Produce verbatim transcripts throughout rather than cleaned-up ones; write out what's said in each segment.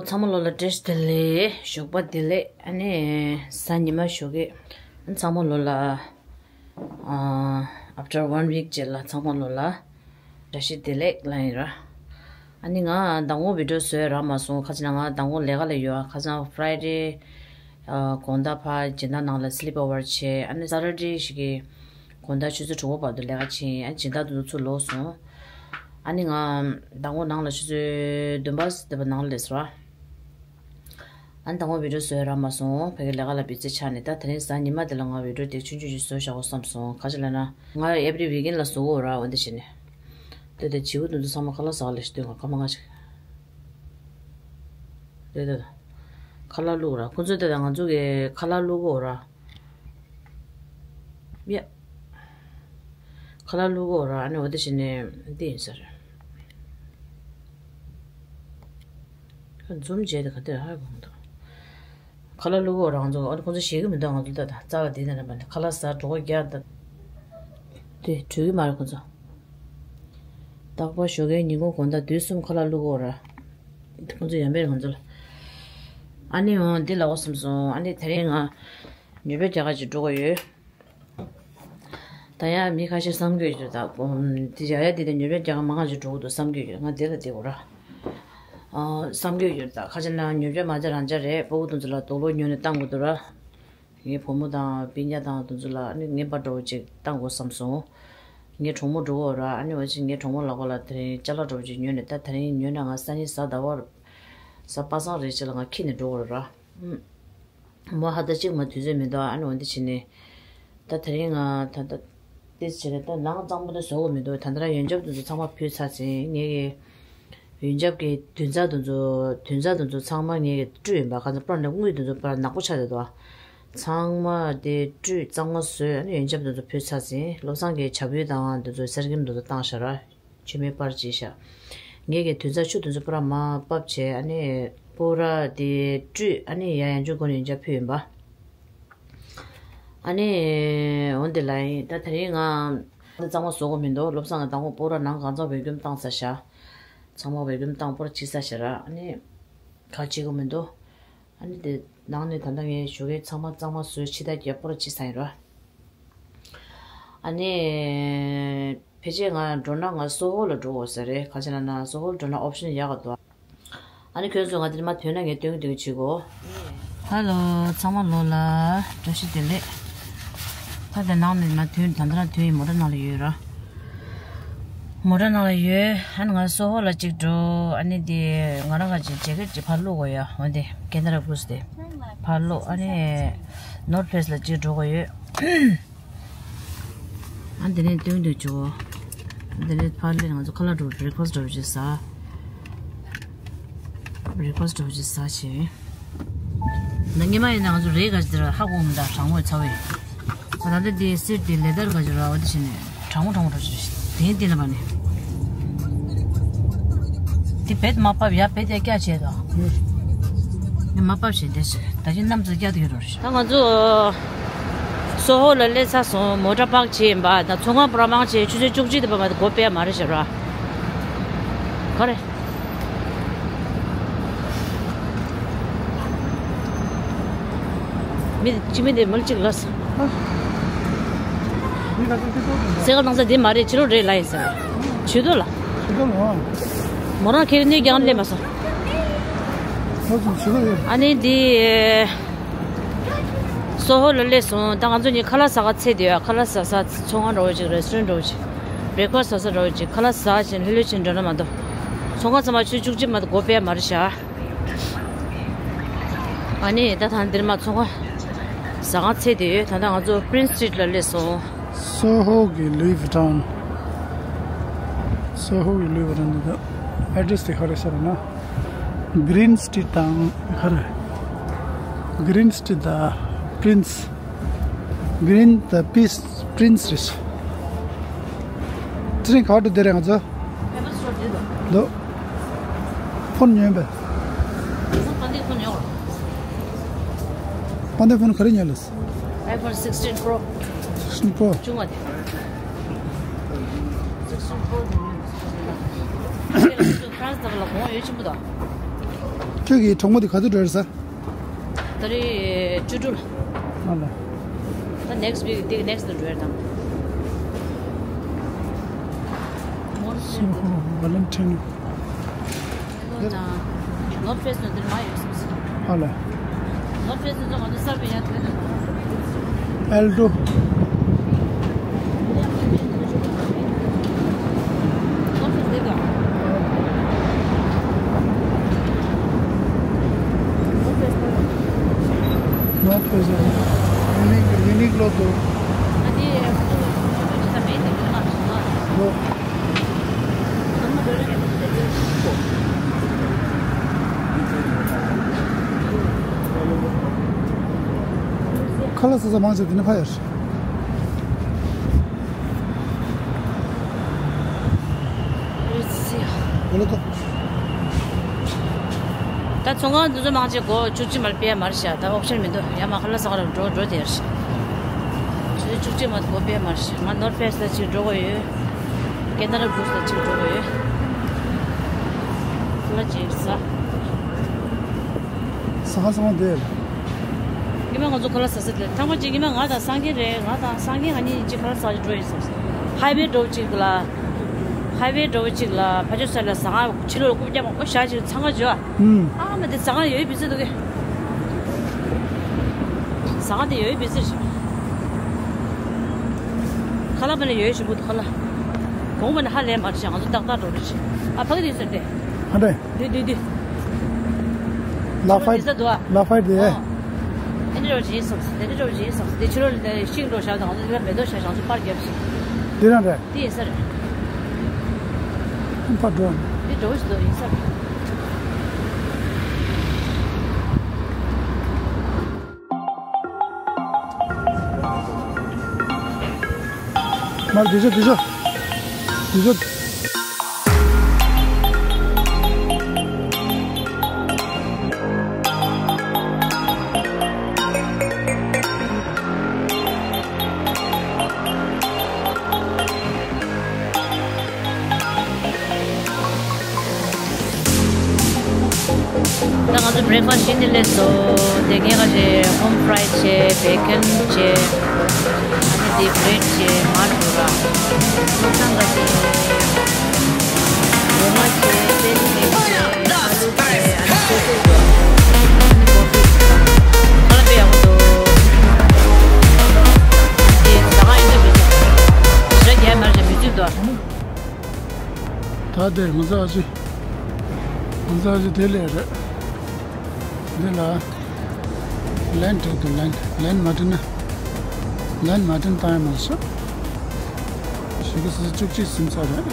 ཚང་མ་ལོ་ལ་བཀྲ་ཤིས་བདེ་ལེགས། ཞོགས་པ་བདེ་ལེགས། ཨ་ནི་གཟའ་ཉི་མ་ཞོགས་ཀས་ཚང་མ་ལོ་ལ། ཨ། after one week རྗེས་ལ་ཚང་མ་ལོ་ལ་བཀྲ་ཤིས་བདེ་ལེགས་ལབ་ཡིན་ར། ཨ་ནི་ང་མདང་དགོང་བི་ཌི་ཡོ་བཟོས་རག་མ་སོང་། ཁ་ཅིག་ན་ང་མདང་དགོང་ལས་ཀ་ལ་ཡོད། ཨ། ཁ་སང་Friday ཨ། དགོང་དག་ཕར་སྦྱིན་བདག་ནང་ལ་sleep over བྱས། ཨ་ནི་Saturday ཞིག་གི་དགོང་དག་ཆུ་ཚོད་དྲུག་པ་བར་དུ་ལས་ཀ་བྱས། ཨ། སྦྱིན་བདག་དེ་ཚོ་ཚུར་ལོག་སོང་། ཨ་ནི་ང་མདང་དགོང་ནང་ལ་ཆུ་ཚོད་བདུན་པ་དེ་བར་ནང་ལ་སླེབས་སོང་། ཨ་ནི་མདང་དགོང་བི་ཌི་ཡོ་བཟོས་རག་མ་སོང་། ཕ་གི་ལས་ཀ་ལ་བི་ཛི་ཆགས་ནས། ད་དེ་རིང་གཟའ་ཉི་མ་དེ་ལ་ང་བི་ཌི་ཡོ་དེ་ཆུང་ཆུང་ཞིག་བཟོས་བཞག་གོ་བསམ་སོང་། ག་ཅི་ལབ་ན་ང་every weekend ལ་བཟོ་གི་ཡོད་ར། འོ་འདི་བྱས་ནས་ལྟོས་དེ་བྱིའུ་དེ་ཚོ་ཚང་མ་ཁ་ལག་ཟ་ག་སླེབས་ཤག་ལྟོས། ང་ཁ་མ་ང་ཞིག་ལྟོས་དེ་ཁ་ལག་བླུགས་ར། ཁོ་ཚོ་ལྟོས་དེ་ང་ཚོ་གི་ཁ་ལག་བླུགས་གི་ཡོད་ར། ཡ། ཁ་ལག་བླུགས་གི་ཡོད་ར། ཨ་ནི་འོ་དེ་བྱས་ནས་འདི་ཡིན་ས་རེད། འཛུམ་བྱས་ཏེ་ག་དེར་ཧ་གོ་མི་འདུག་ཁ་ལག་བླུགས་གི་ཡོད་ར། ང་ཚོ་ཨ་ནི་ཁོ་ཚོ་ཞེད་ཀྱི་མི་འདུག་ང་ཚོ་ད་ད་རྩ་བ་འདི་ནས་ར་མ་ནི་ཁ་ལག་ཟ་གྲོད་ཁོག་རྒྱགས་ད། དེ་གྲོལ་གི་མ་རེད་ཁོ་ཚོ། རྟག་པར་ཞོགས་ཀའི་ཉིན་གུང་དགོང་དག་དུས་གསུམ་ཁ་ལག་བླུགས་གི་ཡོད་ར། ཁོ་ཚོ་ཡང་བས་ང་ཚོ་ལ། ཨ་ནི་འོ་འདི་ལབ་དགོས་བསམ་སོང་། ཨ་ནི་དེ་རིང་ང་ཉོ་སྤྲོད་རྒྱག་ག་ཅིག་འགྲོ་གི་ཡོད། ད་ཡང་མི་ཁ་ཤས་བསམ་གྱི་ཡོད་ད། དེ་ཡ་ཡ་དེ་དེ་ཉོ་སྤྲོད་རྒྱག་ག་མང་ང་ཅིག་འགྲོ་གི་འདུག་བསམ་གྱི་ཡོད། ང་དེ་ལ་བསྡད་དགོས་ར། ཨ། བསམ་གྱི་ཡོད་ད། ཁ་ཅིག་ན་ཉོ་སྤྲོད་མ་བྱས་རང་བྱས་རེད། སྤུ་གུ་དེ་ཚོ་ལ་དུག་ལོག་ཉོས་ནས་བཏང་དགོས་འདུག་ར། ངའི་བུ་མོ་དང་སྤུན་ཀྱག་དང་དེ་ཚོ་ལ་ཨ་ནི་ངའི་པར་འདྲ་བོ་ཅིག་བཏང་དགོས་བསམ་སོང་། ངའི་གྲོགས་མོ་འགྲོ་གི་ཡོད་ར། ཨ་ནི་འོ་ཅིག་ངའི་གྲོགས་མོ་ལག་པ་ལ་དེ་རིང་ཅ་ལག་འདྲ་བོ་ཅིག་ཉོས་ནས། ད་དེ་རིང་ཉོས་ན་ང་སང་ཉིན་གཟའ་ཟླ་བ་གཟའ་པ་སངས་རེས་ཅིག་ལ་ང་འཁྱེར་ནས་འགྲོ་གི་ཡོད་ར། ཨུམ། མོ་ཧ་ད་གཅིག་མ་དུས་ཚོད་མི་འདུག་ཨ་ནི་འོ་འདི་བྱས་ནས། ད་དེ་རིང་ང་ད་ལྟ་ཏིས་བྱས་ནས་ད་ནང་གཙང་པོ་དེ་བཟོ་དགོས་མི་འདུག་ད་ལྟ་ར་ཡོན་ཆབ་དེ་ཚོ་ཚང་མ་ཕུལ་ཚར་ཟིན། ངེད་ཀྱི་ཡོན་ཆབ་ཀྱི་མདུན་རྩ་དེ་ཚོ་མདུན་རྩ་དེ་ཚོ་ཚང་མ་ངེད་ཀྱི་བཀྲུས་ཡིན་པ། གང་ཚ་པར་ནས་དངུལ་དེ་ཚོ་པར་ནག་པོ་ཆགས་བསྡད་འདུག་ཚང་མ་དེ་བཀྲུས་གཙང་མ་བཟོས། ཨ་ནི་ཡོན་ཆབ་དེ་ཚོ་ཕུལ་ཚར་ཟིན། བློ་བཟང་གི་བྱ་ཕོའི་དང་དེ་ཚོ་གསེར་སྐྱེམས་དེ་ཚོ་བཏང་ཤག་ར། མཆོད་མེ་སྤར་བྱས་ཤག་ངེད་ཀྱི་མདུན་རྩ་ཆུ་དེ་ཚོ་པུ་ར་མར་ཕབ་བྱས། ཨ་ནི་པུ་ར་དེ་བཀྲུས། ཨ་ནི་ཡ་ཡང་ཅུང་གོན་ཡོན་ཆབ་ཕུལ་ཡིན་པ། ཨ་ནི་འོ་འདི་ལ་ཡིན། ད་དེ་རིང་ང་གཙང་མ་བཟོ་དགོས་མི་འདུག་བློ་བཟང་ང་དང་པོ་པུ་ར་ནང་གང་ཚང་བེ་ཀུམ་བཏང་ཚར་ཤག་ཚང་མ་བེ་ཀུམ་བཏང་པུ་ར་བྱས་ཚར་ཤག་ར། ཨ་ནི་ག་བྱེད་དགོས་མི་འདུག་ཨ་ནི་དེ་ནང་ནས་ད་ལྟ་ངའི་ཞོགས་ཀས་ཚང་མ་གཙང་མ་བཟོས་ཕྱི་ད་རྒྱབ་པོ་ར་ཕྱི་ས་ཡིན་ར། ཨ་ནི་ཕལ་ཆེར་ང་འགྲོ་ན་ང་སོ་ཧོ་ལ་འགྲོ་དགོས་ས་རེད། ག་ཅི་ལབ་ན་སོ་ཧོ་ལ་འགྲོ་ན་ཨོབ་ཤན་ཡག་ག་འདུག་ཨ་ནི་ཁྱོད་ཚོ་ང་དེ་ནས་མར་ཐོན་ན་ངས་སྟོན་གི་སྟོན་གི་བྱེད་གོ། ཧ་ལོ། ཚང་མ་ལོ་ལ་བཀྲ་ཤིས་བདེ་ལེགས། ད་ལྟ་ནང་ནས་མར་ཐོན། ད་ལྟ་རང་ཐོན་ཡིན། མོ་ཊ་ནང་ལ་ཡོད་ར། མོ་ཊ་ནང་ལ་ཡོད། ཨ་ནི་ང་སོ་ཧོ་ལ་གཅིག་འགྲོ། ཨ་ནི་དེ་ང་རང་ག་ཅིག་ཇེ་ཀེ་ཊི་ཅིག་ཕར་བླུག་དགོས་ཡ། འོན་ཏེ་ཀེ་ན་ར་གུ་སི་དེ་ཕར་བླུག་ཨ་ནི་ནོར་ཕེ་སི་ལ་གཅིག་འགྲོ་དགོས་ཡོད། ཨ་འདི་ནས་སྟོན་དུ་བྱོ། འདི་ནས་ཕར་སླེབས། ང་ཚོ་ཁ་ལག་འགྲོ། བྷི་རེག་ཕ་སི་འགྲོ་བྱེད་ཟ། བྷི་རེག་ཕ་སི་འགྲོ་བྱེད་ཟ་བྱེད། ད་སྔོན་མ་ཡིན་ན་ང་ཚོ་རེས་ག་ཅིག་དེར་ཧ་གོ་མི་འདུག་གྲང་མོ་ཚ་བས། ད་ལྟ་འདི་སིཊ་འདི་ལེ་དར་ག་ཅིག་ར། འོ་འདི་བྱས་ནས་གྲང་མོ་གྲང་མོ་འགྲོ་བྱེད། དེ་འདི་ལ་མ་ནི་འདི་བེད་མ་ཕབ་ཡ། བེད་ཡ་སྐྱ་བྱས་དོ། ནི་མ་ཕབ་བྱས་བསྡད་བྱས། ད་ཅི་གནམ་ཚ་སྐྱ་དུ་ཡོད་རོ། ད་ང་ཚོ་སོ་ཧོ་ལ་སླེབས་ཚར་སོང་། མོ་ཊ་པག་བྱས་ཡིན་པ། ད་ཚོང་ཁང་པུ་ར་མང་ཆེ་ཆུ་ཚོད་བཅུ་གཅིག་དེ་བར་མ་དེ་སྒོ་ཕྱེ་ཡ་མ་རེད་ཤག་ར། ག་རེ། མི་དེ་ཅི་མི་དེ་མལ་གཅིག་ལ་ས། སེ་ག་ནང་ས་དེ་མ་རེད། ཕྱི་ལོགས་རེད་ལ་ཡིན་ས། ཇུས་གཏོགས་ལ། ཇུས་གཏོགས་ལ། མོ་རང་ཁྱེད་གནས་རྐྱང་སླེབས་མ་སོང་། ཨ་ནི་དེ་སོ་ཧོ་ལ་སླེབས་སོང་། ད་ང་ཚོ་གཉིས་ཁ་ལག་ཟ་ག་ཚད་དེ་ཡོད། ཁ་ལག་ཟ་ས་ཚོང་ཁང་འདྲ་བོ་ཅིག་རེ་སི་ཊོ་རན་འདྲ་བོ་ཅིག་བྷི་རེག་ཕ་སི་ཟ་ས་འདྲ་བོ་ཅིག་ཁ་ལག་ཟ་བཞིན་ལྷོད་ལྷོད་བྱས་འགྲོ་ན་མ་གཏོགས། ཚོང་ཁང་ཚང་མ་ཆུ་བཅུ་གཅིག་མ་གཏོགས་སྒོ་ཕྱེ་ཡ་མ་རེད་ཤག་ཨ་ནི་ད་ཐང་འདིར་མ་ཚོང་ཁང་ཟ་ཁང་ཚད་དེ་ཡོད། ད་ལྟ་ང་ཚོ་པི་རིན་སི་སི་ཊི་རིཊ་ལ་སླེབས་སོང་། སོ་ཧོ་གི་ལུའི་ཝི་ཊོན། སོ་ཧོ་གི་ལུའི་ཝི་ཊོན་འདི་ད་ཨེ་ཌི་རེ་སི་དེ་ག་རེ་ཟེར་ན། གི་རིན་སི་ཊི་རིཊ་དང་ག་རེ། གི་རིན་སི་ཊི་རིཊ་དང་པི་རིན་སི། གི་རིན་དང་པི་རིན་སི་རེད། དེ་རིང་ག་པར་འགྲོ་བསྡད་རེད་ང་ཚོ། ཨེ་པལ་སི་ཊོར་བསྡད་འདུག་འདུག་ཕོན་ཉོས་པས། ང་ཚོ་པ་ཏི་ཕོན་ཉོས་པ། པ་ཏི་ཕོན་ག་རེ་ཉོས་ལགས། iPhone sixteen Pro. Sixteen Pro. ཆུང་བ་དེ། sixteen Pro དེ་ཉོས་པས། ཁྱེད་ལ་ཁྱེད་ཚོ་ཕ་རན་སི་ལྟ་བུ་ལ་གོང་ཡོད་ཆེན་པོ་དང་། ཁྱོད་ཀྱི་གྲོགས་མོ་དེ་ག་དུས་འགྲོ་རེད་ཟེར། ད་རེས་བཅུ་དྲུག་ལ། ཨ་ལ། ད་next week དེ་next ལ་འགྲོ་ཡ་དང་། Valentino། North Face ནང་འདིར་མ་ཡོད་སོང་ཟེར། ཨ་ལ། North Face ནང་ང་ཚོ་གསར་པ་ཡར་ཐོན་ནས། Aldo། North Face འདི་དང་། North Face། Unique Uniqlo དུ། ཨ་དེ་ང་ཚོ་ཆུ་ཚོད་གཉིས་ཙམ་མེད་དེ་ཁྱོད་ལ་ཞུ་བ། ལོ། ཁ་ལག་ཟ་ས་མང་ཆེ་དེ་ནས་ཕ་ཡར། ཨོ་ལོ་ཀོ། ད་ཚོང་ཁང་འདི་ཚོ་མང་ཆེ་སྒོ་བཅུ་གཅིག་མར་ཕྱེ་མ་རེད་ཤག་ད་ཨོབ་ཤན་མི་འདུག་ཡ་མ་ཁ་ལག་ཟ་ག་ར་འགྲོ་འགྲོ་དེ་རེད། ཆུ་ཚོད་བཅུ་གཅིག་མ་སྒོ་ཕྱེ་མ་རེད་ཤག་ང་North Face ལ་ཅིག་འགྲོ་དགོས་ཡོད། Canada Goose ལ་ཅིག་འགྲོ་དགོས་ཡོད། ཁ་ལག་ཅིག་ཟ། ཟ་ཁང་ཚང་མ་འདི་རེད། ཉི་མ་ང་ཚོ་ཁ་ལག་ཟ་ས་དེ་ཐང་པ་ཅིག་ཉི་མ་ང་དང་སངས་རྒྱས་རེད། ང་དང་སངས་རྒྱས་ང་གཉིས་ཅིག་ཁ་ལག་ཟ་ཅིག་འགྲོ་ཡིན་བསམ། Highway འགྲོ་ཅིག་ལ། Highway འགྲོ་ཅིག་ལ་ཕ་ཆོས་ས་ལ་ཟ་ཁང་ཕྱི་ལོགས་རྐུབ་བཀྱག་མང་པོ་བཞག་ཅིག་འཚང་ཁ་བྱོས། ཨུམ། ཨ་མ་དེ་ཟ་ཁང་ཡོད་པི་ཙི་འདུག་གི། ཟ་ཁང་དེ་ཡོད་པི་ཙི་རེད། ཁ་ལག་པ་ནས་ཡོད་ཞིམ་པོ་འདུག་ཁ་ལག་གོང་མ་ནས་ཧ་ལས་མ་རེད་ཤག་ང་ཚོ་ཏག་ཏག་འགྲོ་རེད་ཤག་ཨ་ཕ་གི་དེ་ཟེར་ཏེ། ཧ་འདྲེ། འདུས་འདུས་འདུས། ལ་ཕའི། ལ་ཕའི་དེ། ཨོ། དེ་འདྲ་བྱེད་སོང་། དེ་འདྲ་བྱེད་སོང་། དེ་ཕྱི་རོལ་ལ་ཤིང་འགྲོ་བཞག་དང་ང་ཚོ་དེ་ལ་མེ་ཏོག་བཞག་ང་ཚོ་པར་བརྒྱབ་ཤིག་དེ་རང་རེད། དེ་ཡིན་ས་རེད། ཕར་འགྲོ། དེ་འགྲོ་ཞིག་འདུག་ཡིན་ས་རེད། མར་དེ་ཤོ་དེ་ཤོ་དེ་ཤོ། ད་ང་ཚོ་breakfast བྱེད་ནི་ལས་སོ། དེ་ངས་ག་བྱས་home fry བྱས། bacon བྱས། ཨ་ནི་དེ་bread བྱས། མར་འདུག་ར། བློ་བཟང་ག་བྱས། རོ་མ་བྱས། སེ་ནི་བྱས། ཨ་ནི་སོ་སོ་འདུག་ཨ་ནི་coffee། ཁ་ལག་དཔེ་ཡག་པོ་འདུག་དེ་ཟ་ཁང་ཡིན་འདུག་མི་འདུག་ཞེ་དྲག་རྒྱག་མ་རེད། མི་འཇིགས་འདུག་ད་དེར་ང་ཚོ་ཨ་ཅེ། ང་ཚོ་ཨ་ཅེ་དེ་ལས་རེད། འདི་ལ་land འགྲིག་འདུག land land མ་འགྲིག་ན། land མ་འགྲིག་ན་བཏང་ཡ་མ་ཤོག་ཞིག་གི་སི་བཅུ་གཅིག་ཟིན་ཚར་རེད།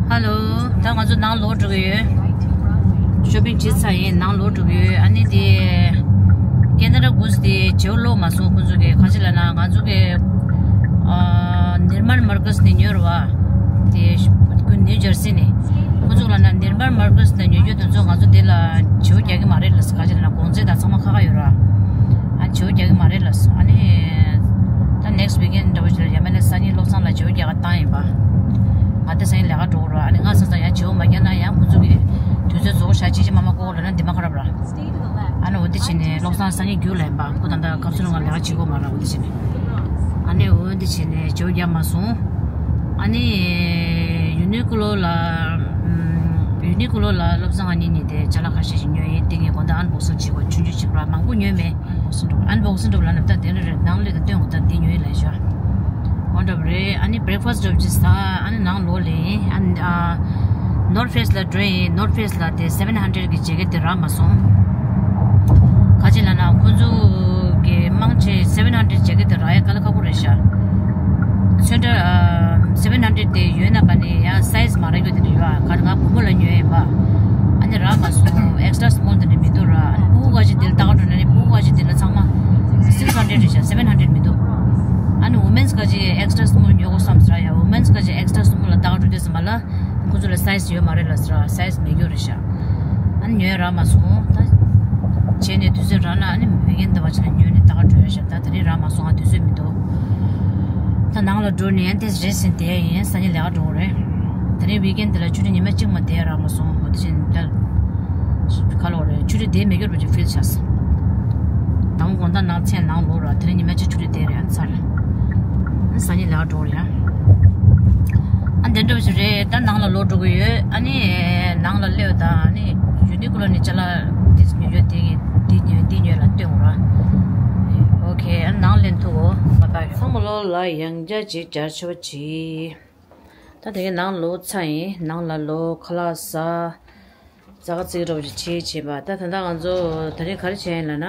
Hello། ད་ང་ཚོ་ནང་ལོག་འགྲོ་གི་ཡོད། shopping བྱེད་ཚར་ཡིན། ནང་ལོག་འགྲོ་གི་ཡོད། ཨ་ནི་དེ་Canada Goose དེ་བརྗེ་པོ་ལོག་མ་སོང་། ཁོང་ཚོ་གི་ག་ཅི་ལབ་ན་ང་ཚོ་གི་ཨ་Neiman Marcus ནས་ཉོས་རེད་བ། དེ་ཁོ་New Jersey ནས། ཁོང་ཚོ་ལབ་ན་Neiman Marcus ནས་ཉོ་རྒྱུ་དེ་ཚོ་ང་ཚོ་དེ་ལ་བརྗེ་པོ་རྒྱག་གི་མ་རེད་ལབ་སོང་། ག་ཅི་ལབ་ན་གོང་ཚད་དང་ཚང་མ་ཁ་ཁ་ཡོད་ར། ཨ་བརྗེ་པོ་རྒྱག་གི་མ་རེད་ལབ་སོང་། ཨ་ནི་ད་next weekend འདྲ་བོ་ཞིག་ལ་ཡ་མ་ནས་སང་ཉིན་བློ་བཟང་ལ་བརྗེ་པོ་རྒྱག་ག་བཏང་ཡིན་པ། ང་དེ་སང་ཉིན་ལས་ཀ་འགྲོ་གི་རེད། ཨ་ནི་ང་སང་སང་ཡང་བརྗེ་པོ་མ་རྒྱག་ན་ཡང་ཁོ་ཚོ་གི་དུས་ཚོད་རྫོགས་ཤག་ཅི་ཅི་མ་མ་ཀོ་ལབ་ན་འདི་མ་ཁ་རབ་ར། ཨ་ནི་འོ་དེ་བྱས་ནས་བློ་བཟང་སང་ཉིན་རྒྱུགས་ལ་ཡིན་པ། ཁོ་ད་ལྟ་ཁ་སང་ང་ལས་ཀ་བྱེད་དགོས་མ་ར། འོ་དེ་བྱས་ནས། ཨ་ནི་འོ་དེ་བྱས་ནས་བརྗེ་པོ་རྒྱག་མ་སོང་། ཨ་ནི་Uniqlo ལ། ཨམ། Uniqlo ལ་བློ་བཟང་ང་གཉིས་གཉིས་དེ་ཅ་ལག་ཁ་ཤས་ཤིག་ཉོས་ཡིན། དེ་ངས་དགོང་དག་unboxing བྱེད་དགོས། ཆུང་ཆུང་ཅིག་ར། མང་པོ་ཉོས་མེད། unboxing འགྲོ། unboxing འགྲོ་ལབ་ན་ད་དེ་འདྲ་རེད། ནང་སླེབས་དང་སྟོན་དགོས། ད་འདི་ཉོས་ཡིན་ལབ་ཤག་འོ་འདྲ་པོ་རེད། ཨ་ནི་breakfast འགྲོ་ཅིག་ཟ། ཨ་ནི་ནང་ལོག་ལེ་ཡིན། ཨ་ནི་ཨ། North Face ལ་འགྲོ་ཡིན། North Face ལ་དེ་seven hundred གི་ཇེ་ཀེ་ཊི་དེ་རག་མ་སོང་། ག་ཅི་ལབ་ན་ཁོ་ཚོ་གི་མང་ཆེ་seven hundred ཇེ་ཀེ་ཊི་དེ་རག་ཡ་དཀའ་ལས་ཁག་པོ་རེད་ཤག་ཚོན་ཁྲ་seven hundred དེ་ཡོད་ན་པ་ནི་ཡང་size མ་རག་རྒྱུ་དེ་འདྲ་ཡོད་ཨ། ག་ང་བུ་མོ་ལ་ཉོས་ཡིན་པ། ཨ་ནི་རག་མ་སོང་། extra small དེ་འདྲ་མི་འདུག་ར། ཨ་ནི་ཕྲུ་གུ་ག་ཅི་དེ་ལ་ལྟ་ག་འགྲོ་ན་ནི་ཕྲུ་གུ་ག་ཅི་དེ་ལ་ཚང་མ་six hundred རེད་ཤག seven hundred མི་འདུག་ཨ་ནི་women's ག་ཅི་extra small ཉོ་དགོས་བསམ་ཟེར་ཡ། women's ག་ཅི་extra small ལ་ལྟ་ག་འགྲོ་དུས་ཙམ་པ་ལ། ཁོ་ཚོ་ལ་size ཡོད་མ་རེད་ལ་ཟེར་བ། size མེད་རྒྱུ་རེད་ཤག་ཨ་ནི་ཉོས་རག་མ་སོང་། ད་བྱས་ནས་དུས་ཚོད་རག་ན་ཨ་ནི་weekend འདི་བ་ཆ་ལ་ཉོས་ནས་ད་ག་འགྲོ་ཡ་ཤག་ད་དེ་རིང་རག་མ་སོང་། ང་དུས་ཚོད་མི་འདུག་ད་ནང་ལ་འགྲོ་ནས་ཨ་ནི་དེ་རེས་ཟིན་བསྡད་ཡིན། སང་ཉིན་ལས་ཀ་འགྲོ་དགོས་རེད། དེ་རིང་weekend འདི་ལ་ཆུ་ཚོད་ཉི་མ་གཅིག་མ་བསྡད་རག་མ་སོང་། འོ་དེ་བཞིན་ད་ག་ལོག་རེད། ཆུ་ཚོད་བསྡད་མེད་རྒྱུ་རེད་པ་ཅིག་feel བྱས་སོང་། དང་པོ་དགོང་དག་ནང་མཚན་ནང་ལོག་ར། དེ་རིང་ཉི་མ་གཅིག་ཆུ་ཚོད་བསྡད་རེད། ཨ་ནི་ཚར། ཨ་ནི་སང་ཉིན་ལས་ཀ་འགྲོ་དགོས་རེད་ཡ། ཨ་འདི་འདྲ་བ་ཞིག་རེད། ད་ནང་ལ་ལོག་འགྲོ་གི་ཡོད། ཨ་ནི་ནང་ལ་སླེབས་དང་ཨ་ནི་ཡུ་ནི་ཀུ་ལོ་ནས་ཅ་ལག་འདི་ཉོ་ཡོད། འདི་འདི་ཉོ་འདི་ཉོས་ལ་སྟོན་དགོས་ར། ཨོ་ཁེ། ཨ་ནང་ལེན་ཐུབ་གོ། ང་ད་ཚང་མ་ལོ་ལ་ཡང་བསྐྱར་ཅིག་བྱ་ཆོག་ཅིག་ད་དེ་གའི་ནང་ལོག་ཚར་ཡིན། ནང་ལ་ལོག་ཁ་ལག་ཟ། ཙག་ཙིག་འདྲ་བོ་ཞིག་བྱེད་བྱེད་པ། ད་ད་ལྟ་ང་ཚོ་ད་རེས་ག་རེ་བྱས་ཡིན་ལབ་ན།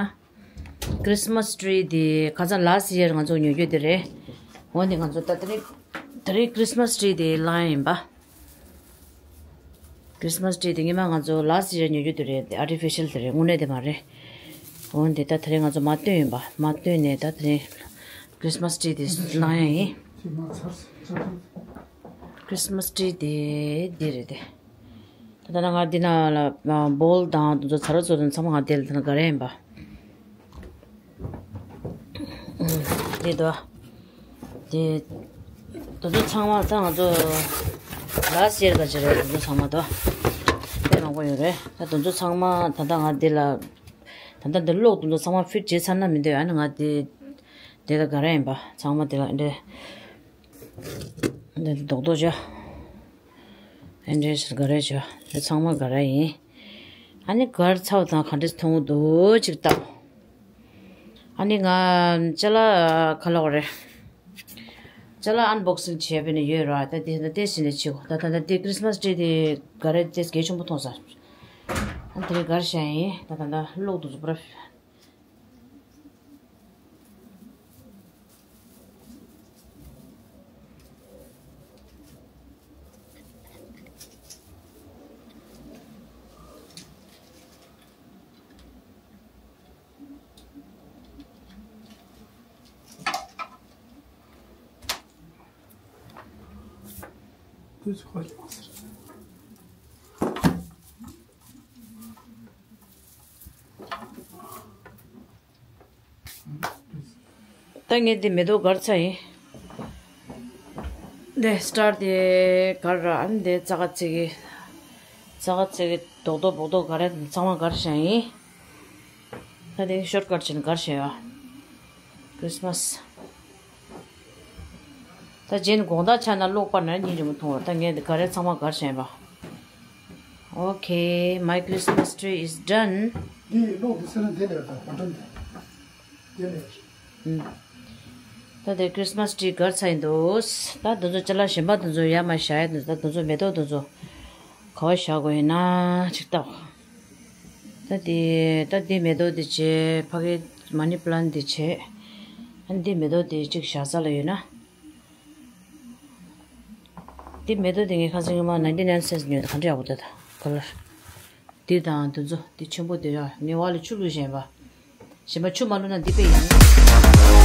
Christmas tree དེ་ཁ་སང་last year ང་ཚོ་ཉོ་རྒྱུ་དེ་རེད། འོ་ནི་ང་ཚོ་ད་དེ་རིང་དེ་རིང་Christmas tree དེ་ལང་ཡིན་པ། Christmas tree དེ་སྔོན་མ་ང་ཚོ་last year ཉོ་རྒྱུ་དེ་རེད། དེ་artificial དེ་རེད། དངོས་གནས་དེ་མ་རེད། འོ་འདི་ད་དེ་རིང་ང་ཚོ་མ་བཏོན་ཡིན་པ། མ་བཏོན་ནས་ད་དེ་རིང་Christmas tree དེ་ལང་ཡ་ཡིན། Christmas tree དེ་འདི་རེད་དེ། ད་ལྟ་ང་འདི་ན་ལ་bowl དང་དེ་ཚོ་ཚ་རོ་ཚོ་དང་ཚང་མ་ང་དེ་ལ་ད་ལྟ་ག་རེ་ཡིན་པ། འདི་དོ། དེ་དེ་ཚོ་ཚང་མ་ད་ང་ཚོ་last year ག་ཅི་རེད། དེ་ཚོ་ཚང་མ་དོ། དཔེ་མང་པོ་ཡོད་རེད། ད་དེ་ཚོ་ཚང་མ་ད་ལྟ་ང་འདི་ལ་ད་ལྟ་འདི་གློག་དེ་ཚོ་ཚང་མ་fit བྱས་ཚར་ན་མི་འདོད། ཨ་ནི་ང་འདི་འདི་ལ་ག་རེ་ཡིན་པ་ཚང་མ་འདི་ལ་འདི་འདི་རྡོག་རྡོག་བྱ། ཨེ་འདྲས་ག་རེ་བྱ། འདི་ཚང་མ་ག་རེ་ཡིན། ཨ་ནི་གར་ཚ་བ་དང་ག་འདྲས་མཐོང་གི་འདུག་ཅིག་ལྟ། ཨ་ནི་ང་ཅ་ལག་ག་ལོག་རེད། ཅ་ལག་unboxing བྱས་པ་ནི་ཡོད་ར། ད་དེ་ད་ལྟའི་ཕྱིན་ནས་བྱེད་གོ། ད་ད་ད་དེ་Christmas tree དེ་ག་རེ་དེ་གལ་ཆེན་པོ་མཐོང་ས། ཨ་དེ་རིང་གར་བྱ་ཡིན། ད་ད་ད་གློག་འདུག་པར། དུས་ཚོད་ཁོ་ཅི་མ་ཟེར། ད་ངས་འདི་མེ་ཏོག་གར་ཚར་ཡིན། འདི་སི་ཊར་དེ་གར་ར། ཨ་ནི་འདི་ཙག་ཙིག་གི་ཙག་ཙིག་གི་རྡོག་རྡོག་སྦུག་རྡོག་ག་རེ་ཚང་མ་གར་བཞག་ཡིན། ད་དེ་ཤོར་ཀཊ་བྱས་ནས་གར་བཞག་ཡོད། Christmas། ད་རྗེས་ནས་དགོང་དག་ཆགས་ན་གློག་སྤར་ན་སྙིང་རྗེ་མོ་མཐོང་བ། ད་ངས་འདི་ག་རེ་ཚང་མ་གར་བཞག་ཡིན་པ། Okay, my Christmas tree is done. འདི་གློག་འདི་སེར་ན་དེ་ལས་ད་བ་འགྲམ་དེ་དེ་ལས། ད་དེ་Christmas tree གར་ཚར་ཡིན་འདུག་ད་དེ་ཚོ་ཅ་ལག་གཞན་པ་དེ་ཚོ་ཡར་མར་བཞག་ཡ་དེ་ཚོ། ད་དེ་ཚོ་མེ་ཏོག་དེ་ཚོ་ག་བ་བཞག་དགོས་ཡིན་ན་ཅིག་ལྟ། ད་དེ་ད་དེ་མེ་ཏོག་དེ་བྱས། ཕ་གི་money plant དེ་བྱས། ཨ་ནི་དེ་མེ་ཏོག་དེ་གཅིག་བཞག་ས་ལ་ཡོད་ན། དེ་མེ་ཏོག་དེ་ངས་ཁ་སང་སྔོན་མ་ninety nine cents ཉོས། ག་འདྲ་ཡག་པོ་འདུག་ད་ཁ་ལར། འདི་དང་འདི་ཚོ་འདི་ཆེན་པོ་དེ་ཡ། ངས་འོག་ལ་ཆུ་བླུགས་བཞག་པ། གཞན་པ་ཆུ་མ་བླུགས་ན་འདི་དཔེ་ཡག་ནི།